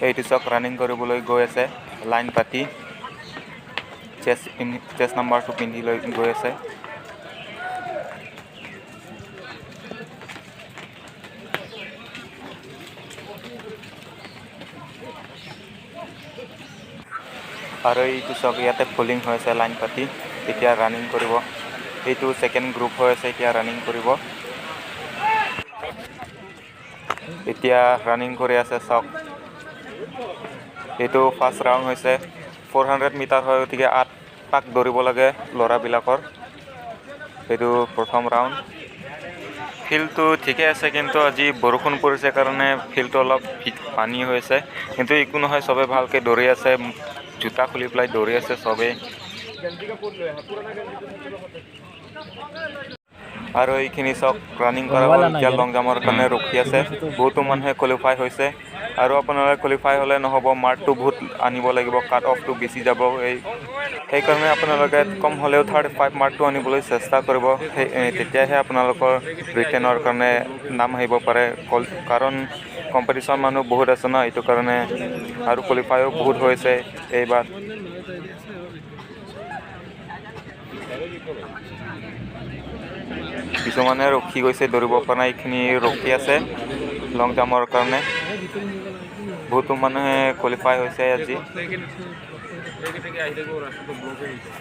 এইটো চাওক, ৰানিং কৰিবলৈ গৈ আছে লাইন পাতি, চেষ্ট পিন্ধি, চেষ্ট নাম্বাৰটো পিন্ধি লৈ গৈ আছে। আৰু এইটো চাওক, ইয়াতে ফলিং হৈ আছে লাইন পাতি, এতিয়া ৰানিং কৰিব। এইটো ছেকেণ্ড গ্ৰুপ হৈ আছে, এতিয়া ৰানিং কৰিব। এতিয়া ৰানিং কৰি আছে চাওক। এইটো ফাৰ্ষ্ট ৰাউণ্ড হৈছে, 400 মিটাৰ হয়, গতিকে আঠ পাক দৌৰিব লাগে ল'ৰাবিলাকৰ। এইটো প্ৰথম ৰাউণ্ড। ফিল্ডটো ঠিকে আছে, কিন্তু আজি বৰষুণ পৰিছে কাৰণে ফিল্ডটো অলপ পানী হৈছে। কিন্তু একো নহয়, চবে ভালকৈ দৌৰি আছে, জোতা খুলি পেলাই দৌৰি আছে চবেই। আৰু এইখিনি চাওক, ৰানিং কৰা হ'ল, এতিয়া লং জাম্পৰ কাৰণে ৰখি আছে। বহুতো মানুহে কোৱালিফাই হৈছে। আৰু আপোনালোকে কোৱালিফাই হ'লে নহ'ব, মাৰ্কটো বহুত আনিব লাগিব, কাট অফটো বেছি যাব। সেইকাৰণে আপোনালোকে কম হ'লেও 35 মাৰ্কটো আনিবলৈ চেষ্টা কৰিব। তেতিয়াহে আপোনালোকৰ ৰিটেনৰ কাৰণে নাম আহিব পাৰে, কাৰণ কম্পিটিশ্যন মানুহ বহুত আছে ন, এইটো কাৰণে। আৰু কোৱালিফাইও বহুত হৈছে এইবাৰ। কিছুমানে ৰখি গৈছে, দৌৰিব পৰা নাই, এইখিনি ৰখি আছে লং জাম্পৰ কাৰণে। বহুতো মানুহে কোৱালিফাই হৈছে আজি। আহি থাকিব, ৰাস্তাটো ব্লক হৈ গৈছে।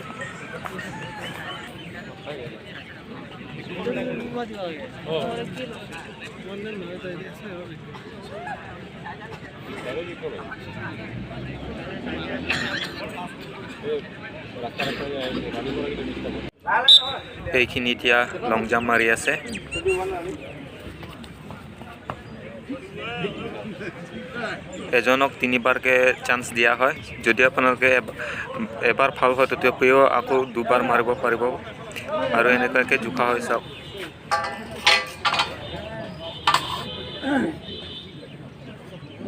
এইখিনি এতিয়া লং জাম্প মাৰি আছে। এজনক তিনিবাৰকৈ চান্স দিয়া হয়। যদি আপোনালোকে এবাৰ ফাউল হয়, তথাপিও আকৌ দুবাৰ মাৰিব পাৰিব। আৰু এনেকুৱাকৈ জোখা হয় চাওক।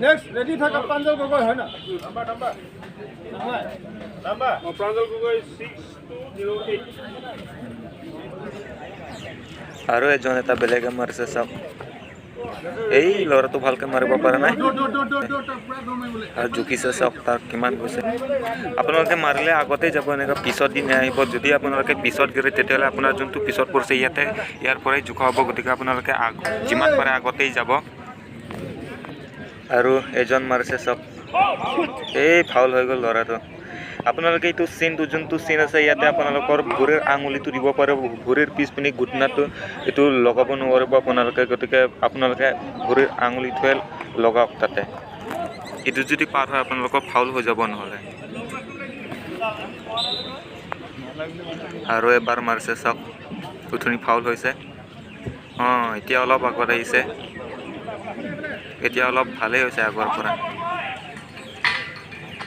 নেক্সট ৰেডি থাকা প্ৰাঞ্জল গগৈ হয় না? Number, number. নহয়। নাম্বাৰ প্ৰাঞ্জল গগৈ, 6208। আৰু এজন এটা বেলেগে মাৰিছে চাওক। এই ল'ৰাটো ভালকৈ মাৰিব পৰা নাই। আৰু জুখিছে চাওক, তাৰ কিমান গৈছে। আপোনালোকে মাৰিলে আগতেই যাব, এনেকুৱা পিছত দি নাহিব। যদি আপোনালোকে পিছত গ'লে, তেতিয়াহ'লে আপোনাৰ যোনটো পিছত পৰিছে, ইয়াতে ইয়াৰ পৰাই জোখা হ'ব। গতিকে আপোনালোকে যিমান পাৰে আগতেই যাব। আৰু এজন মাৰিছে চাওক। এই ফাউল হৈ গ'ল ল'ৰাটো। আপোনালোকে এইটো চিনটো, যোনটো চিন আছে ইয়াতে, আপোনালোকৰ ভৰিৰ আঙুলিটো দিব পাৰে। ভৰিৰ পিছপিনে ঘুটনাটো এইটো লগাব নোৱাৰিব আপোনালোকে। গতিকে আপোনালোকে ভৰিৰ আঙুলিটোৱে লগাওক তাতে। এইটো যদি পাৰ হয়, আপোনালোকৰ ফাউল হৈ যাব নহ'লে। আৰু এবাৰ মাৰিছে চাওক, উঠনি ফাউল হৈছে। অঁ, এতিয়া অলপ আগত আহিছে, এতিয়া অলপ ভালেই হৈছে আগৰ পৰা।